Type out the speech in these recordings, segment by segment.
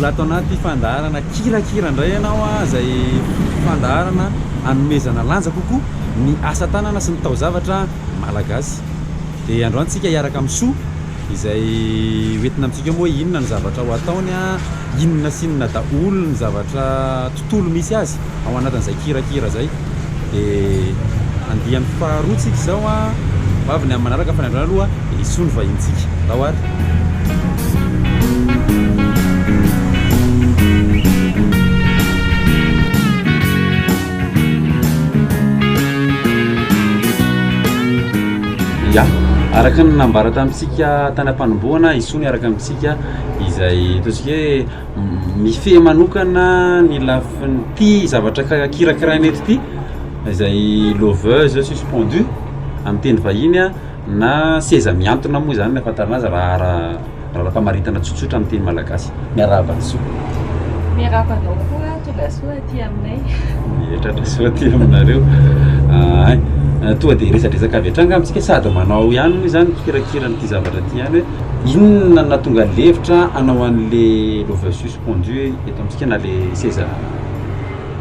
Mbola ato anaty fandaharana kirakira indray ianao izay fandaharana hanomezana lanja kokoa ny asa tanana sy ny taozavatra malagasy. Dia androany tsika hiaraka amin'i Soa izay hoentina amintsika eo moa hoe inona ny zavatra ho ataony, inona sy inona daholo ny zavatra tontolo misy azy ao anatin'izay kirakira izay. Dia andiany faharoa tsika izao an, ho avy ny amin'ny manaraka fa ny androany aloha dia i Soa no vahinintsika. Ndao ary. Ya, araka ny nambara tamintsika tany am-panombohana, i Soa miaraka amintsika izay ataontsika hoe mifehy manokana ny lafin'ity zavatra kirakiraina eto ity, izay loveuse suspendue amin'ny teny vahiny na seza mihantona moa izany ny ahafantarana azy raha ara-pamaritana tsotsotra amin'ny teny malagasy. Miarahaba an'i Soa. Miarahaba anao koa, tonga soa aty aminay. Ie, tratra soa aty aminareo. Ay, tonga dia resadresaka avy hatrany angamba isika sady manao ihany moa izany mikirakira an'ity zavatra ity ihany hoe inona no nahatonga an'ilay hevitra hanao an'ilay lover suspendu eto amintsika na ilay seza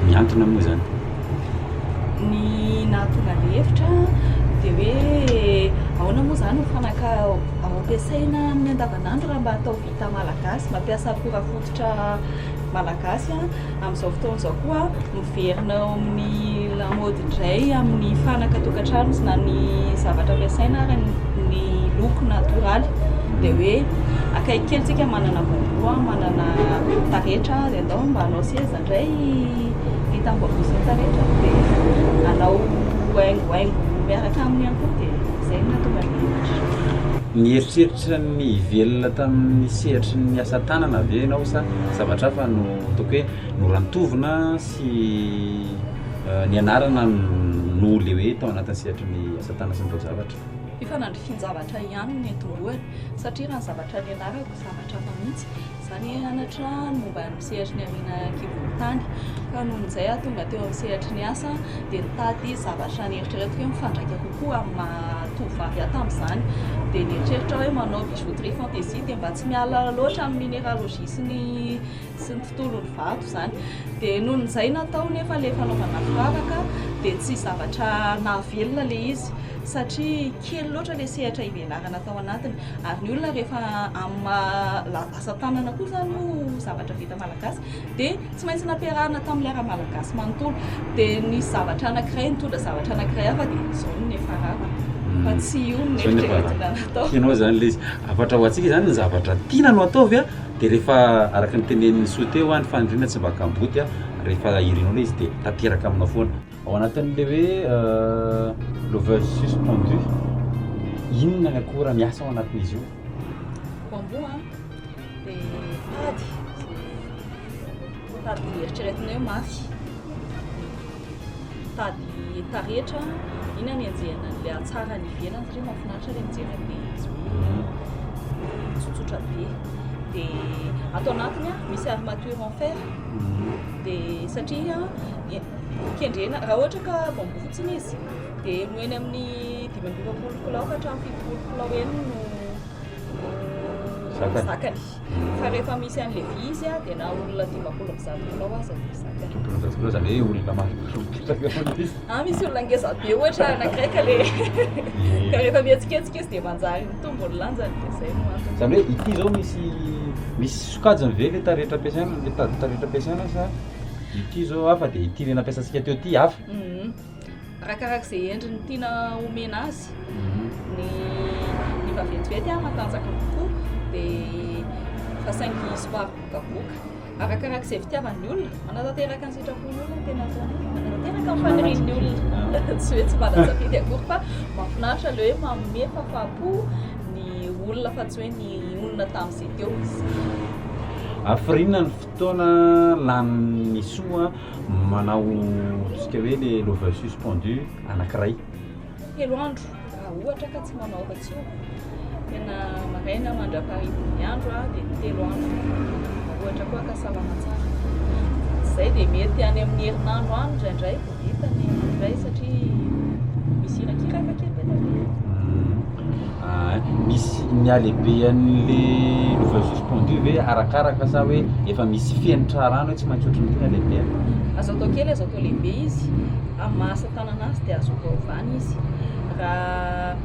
mihantona moa izany. Ny nahatonga an'ilay hevitra dia hoe ahoana moa izany ny fanaka ampiasaina amin'ny andavanandro raha mba atao vita malagasy, mampiasa akora fototra malagasy amin'izao fotoana izao koa miverina ao amin'ny lamaody indray amin'ny fanaka tokantrano na ny zavatra ampiasaina ary ny loko natoraly dia hoe akaiky kely tsika manana bamboa, manana taretra dia andao mba hanao seza indray vita amin'ny bamboa sy ny taretra dia hanao haingohaingo miaraka aminy ihany koa dia izay no nahatonga ny hevitra. Nieritreritra ny hivelona tamin'ny sehatry ny asa tanana ve ianao sa zavatra hafa no ataoko hoe norantovina sy nianarana noho le hoe tao anatin'ny sehatry ny asa tanana sy ny taozavatra? Fifanandrifian-javatra ihany no niantombohany satria raha ny zavatra nianarako zavatra hafa mihitsy. Za nianatra ny momba ny sehatry ny harena an-kibon'ny tany ka noho izay aho tonga teo amin'ny sehatry ny asa dia nitady zavatra nieritreretiko hoe mifandraika kokoa amin'ny maha tovovavy ahy tamin'izany dia nieritreritra hoe manao bijouterie fantaisie dia mba tsy miala loatra amin'ny minéralogie sy ny sy ny tontolon'ny vato izany. Dia noho izay natao nefa ilay fanaovana firavaka dia tsy zavatra nahavelona ilay izy satria kely loatra ilay sehatra ivelarana tao anatiny. Ary ny olona rehefa amin'ny maha asa tanana koa izany io zavatra vita malagasy dia tsy maintsy nampiarahana tamin'ilay ara-malagasy manontolo. Dia nisy zavatra anankiray nitondra zavatra anankiray hafa dia izao no niafarana. Fa tsy io no neritreretina natao. Tianao izany ilay izy. Hafatra ho antsika izany ny zavatra tiana no ataovy a, dia rehefa araka ny tenenin'i Soa teo a, ny faniriana tsy mba kamboty a, rehefa irinao ilay izy dia tanteraka aminao foana. Ao anatin'ilay hoe loveuse suspendue, inona ny akora miasa ao anatin'izy io? Bambou an, dia tady, tady eritreretina hoe mafy, tady taretra, iny anenjehana an'ilay hatsarany ivelany satria mahafinaritra ilay mijery an'ilay izy hoe tsotsotra be. Dia ato anatiny an, misy armature en fer, dia satria Kendrena, raha ohatra ka bambou fotsiny izy dia eny ho eny amin'ny 45 kilao ka hatramin'ny 70 kilao eny no zakany. Fa rehefa misy an'ilay vy izy dia na olona 150 kilao aza dia zakany. 50 kilao izany hoe olona maromaro mipetraka eo ilay izy. Ah, misy olona ngeza be ohatra anankiray ka le ka rehefa mihetsiketsika izy dia manjary mitombo ny lanjany dia izay no antony. Izany hoe ity izao misy misy sokajiny ve ilay taretra ampiasaina, ilay tady taretra ampiasaina sa? Ity zao hafa dia ity le nampiasantsika teo ity hafa. Arakaraka izay endriny tiana omena azy. Ny ny vaventiventy a matanjaka kokoa dia fa saingy somary bokaboka. Arakaraka izay fitiavan'ny olona, manatanteraka ny sitrapon'ny olona no tena ataony, manatanteraka ny fanirian'ny olona. Tsy hoe tsy manan-tsafidy akory fa mahafinaritra ilay hoe manome fahafahampo ny olona fa tsy hoe ny olona tamin'izay teo izy. Hafiriana ny Fotoana lanin'i Soa manao antsika hoe le lover suspendu anankiray. Telo andro raha ohatra ka tsy manao afa-tsy io. Tena maraina mandra-paharivan'ny andro dia telo andro raha ohatra koa ka salama tsara. Izay dia mety any amin'ny herinandro any indraindray vao vita ny iray satria misy irakiraka kely be dia be. Misy. Ny halehibehan'le lovia suspendu ve arakaraka sa hoe efa misy fenitra arahana hoe tsy maintsy ohatran'ity ny halehibeny? Azo atao kely, azo atao lehibe izy. Amin'ny maha asa tanana azy dia azo ovaovana izy. Raha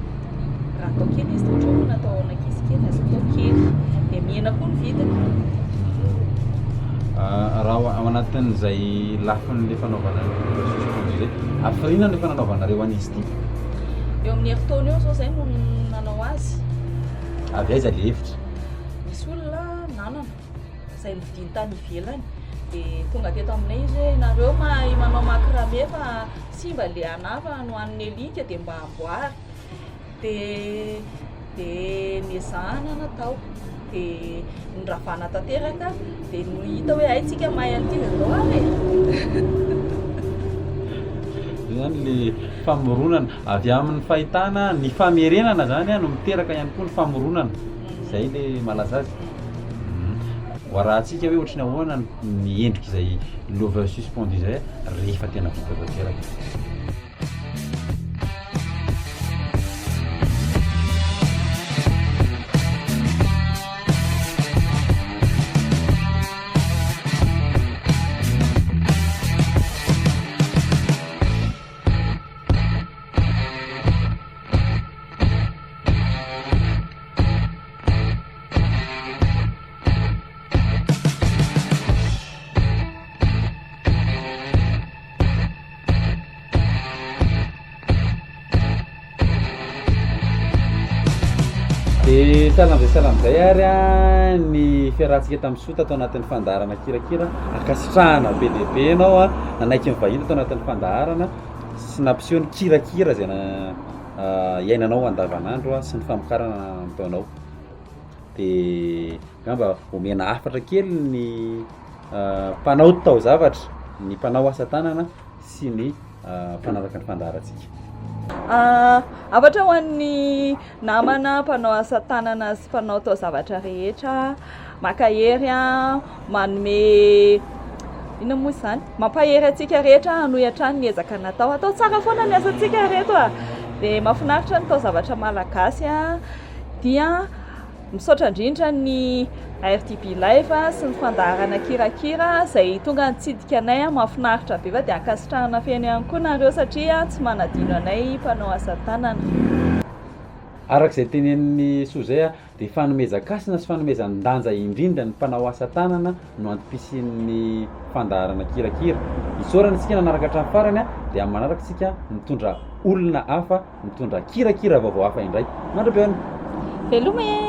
raha atao kely izy dia ohatra hoe natao ho an'ankizy kely, azo atao kely. Dia mihena koa ny vidiny. Raha ao anatin'izay lafin'le fanaovana ny lovia suspendu izay, hafiriana no efa nanaovanareo an'izy ity? Eo amin'ny herintaona eo izao izay no nanao azy. Avy aiza le hevitra? Misy olona nanana izay novidiany tany ivelany dia tonga teto aminay izy hoe nareo mahay manao macrame fa simba le anah fa nohanin'ny alika dia mba amboary. Dia dia nezahana natao dia noravana tanteraka dia no hita hoe hay tsika mahay an'ity dia ndao ary e. Zay zany le famoronana avy amin'ny fahitana ny famerenana zany no miteraka ihany koa ny famoronana. Zay le malaza azy. Ho arahantsika hoe ohatry ny ahoana ny endrik'izay lova suspendu izay rehefa tena vita tanteraka. Dia sahala amin'izay sahala amin'izay ary a, ny fiarahantsika tamin'i Soa tato anatin'ny fandaharana kirakira. Ankasitrahana be dia be ianao a, nanaiky ny vahiny tato anatin'ny fandaharana sy nampiseho ny kirakira izay na- iainanao andavanandro sy ny famokarana nataonao. Dia angamba omena hafatra kely ny mpanao taozavatra, ny mpanao asa tanana sy ny mpanaraka ny fandaharantsika. Hafatra ho an'ny namana mpanao asa tanana sy mpanao taozavatra rehetra, mankahery, manome inona moa izany? Mampahery antsika rehetra hanohy hatrany ny ezaka natao. Atao tsara foana ny asantsika ry reto a! Dia mahafinaritra ny taozavatra malagasy dia Misaotra indrindra ny RTB Live sy ny fandaharana Kirakira izay tonga nitsidika anay, mahafinaritra be fa dia ankasitrahana feno ihany koa nareo satria tsy manadino anay mpanao asa tanana. Araka izay tenenin'i Soa izay dia fanomezan-kasina sy fanomezan-danja indrindra ny mpanao asa tanana no antom-pisian'ny fandaharana Kirakira. Isaorana isika nanaraka hatramin'ny farany dia amin'ny manaraka isika mitondra olona hafa. Mitondra kirakira vaovao hafa indray. Mandra-pihaona. Veloma e!